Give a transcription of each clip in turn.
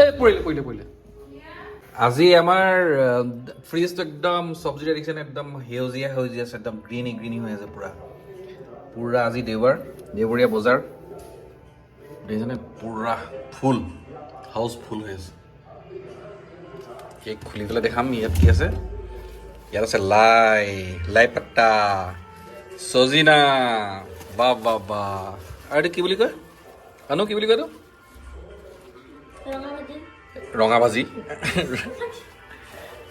এই পৰিলে, পৰিলে, পৰিলে। আজি আমাৰ ফ্ৰিজটো একদম চব্জি দেখিছেনে, একদম সেউজীয়া সেউজীয়া আছে, একদম গ্ৰীণি গ্ৰীণি হৈ আছে পূৰা পূৰা। আজি দেওবাৰ, দেওবৰীয়া বজাৰ দেখিছেনে, পূৰা ফুল হাউচ ফুল হৈ আছে। কেক খুলি পেলাই দেখাম ইয়াত কি আছে। ইয়াত আছে লাই, লাই পাত্তা, চজিনা, বা বা বা। আৰু এইটো কি বুলি কয় আনো, কি বুলি কয় এইটো? ৰঙা ভাজি।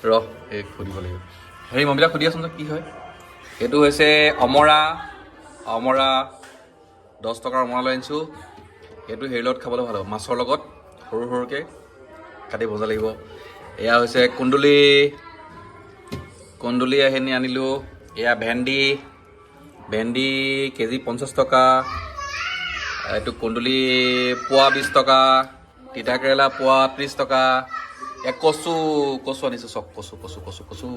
ৰ, এই সুধিব লাগিব। হেৰি, মমিতাক সুধি আছোন কি হয়। এইটো হৈছে অমৰা। অমৰা 10 টকাৰ অমৰা লৈ আনিছোঁ। এইটো হেৰিৰ লগত খাবলৈ ভাল হ'ব, মাছৰ লগত সৰু সৰুকৈ কাটি মজা লাগিব। এয়া হৈছে কুন্দুলি, কুন্দুলি আহি আনিলোঁ। এয়া ভেন্দি, ভেন্দি কেজি 50 টকা। এইটো কুন্দুলি পোৱা 20 টকা। তিতা কেৰেলা পোৱা 30 টকা। এয়া কচু, কচু আনিছোঁ চক, কচু, কচু, কচু, কচু,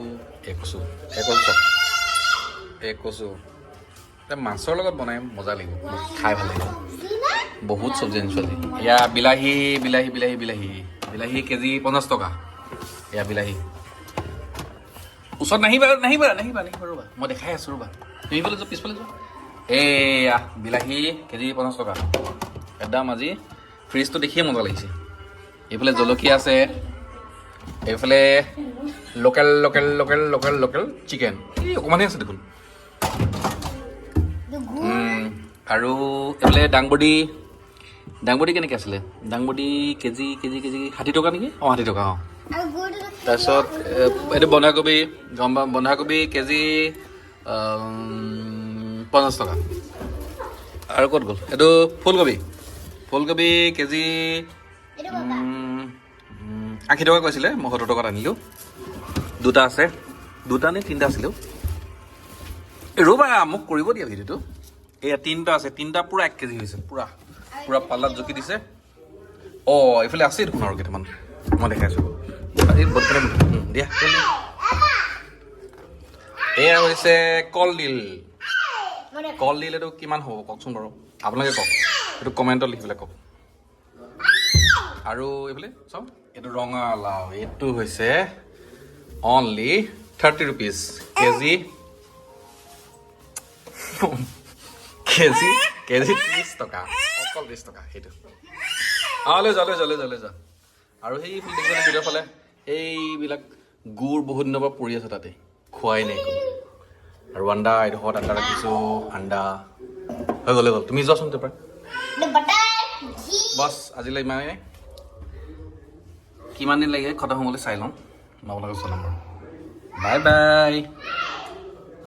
এই কচু, এই কচু চক, এই কচু। এতিয়া মাছৰ লগত বনাই মজা লাগিব, খাই ভাল লাগিব। বহুত চব্জি আনিছোঁ আজি। এয়া বিলাহী, বিলাহী, বিলাহী, বিলাহী, বিলাহী কেজি 50 টকা। এয়া বিলাহী। ওচৰত নাহিবা, নাহিবা, নাহিবা, নাহিবা, ৰ'বা, মই দেখাই আছোঁ, ৰ'বা। তুমি ইফালে যোৱা, পিছফালে যোৱা। এয়া বিলাহী কেজি 50 টকা। একদম আজি ফ্ৰিজটো দেখিয়ে মজা লাগিছে। এইফালে জলকীয়া আছে, এইফালে local local local local local chicken, এই অকণমানহে আছে দেখোন। আৰু এইফালে দাংবডি। দাংবডি কেনেকৈ আছিলে? দাংবডি কেজি কেজি কেজি 60 টকা নেকি? অঁ, 60 টকা, অঁ। তাৰপিছত এইটো বন্ধাকবি, গম বন্ধাকবি কেজি 50 টকা। আৰু ক'ত গ'ল এইটো? ফুলকবি, ফুলকবি কেজি 80 টকা কৈছিলে, মই 70 টকাত আনিলোঁ। দুটা আছে, দুটা নে তিনিটা আছিলেও। এই ৰ'বা, মোক কৰিব দিয়া ভিডিঅ'টো। এয়া তিনিটা আছে, তিনিটা পূৰা 1 কেজি হৈছে, পূৰা পূৰা পাল্লাত জুখি দিছে। অঁ, এইফালে আছে দেখোন আৰু কেইটামান, মই দেখাইছোঁ। এই দিয়া। এয়া হৈছে কলডিল। কলডিল এইটো কিমান হ'ব কওকচোন বাৰু, আপোনালোকে কওক, এইটো কমেণ্টত লিখি পেলাই কওক। আৰু এইফালে চাওক, এইটো ৰঙালাও, এইটো হৈছে only 30 rupees KG. KG KG 30 টকা, অকল 30 টকা সেইটো। অঁ, লৈ যোৱা, লৈ যোৱা, লৈ যোৱা, লৈ যোৱা। আৰু সেইফালে দেখিছেনে, ভিতৰৰ ফালে এইবিলাক গুৰ বহুত দিনৰ পৰা পৰি আছে তাতে, খোৱাই নাই একো। আৰু আণ্ডা, এডোখৰত আণ্ডা ৰাখিছোঁ, আণ্ডা হৈ গ'ল, হৈ গ'ল। তুমি যোৱাচোন তাৰপৰা। বছ, আজিলৈ ইমানেই। কিমান দিন লাগে খতম হ'বলৈ চাই লওঁ, মই আপোনালোকক জনাম বাৰু। Bye bye.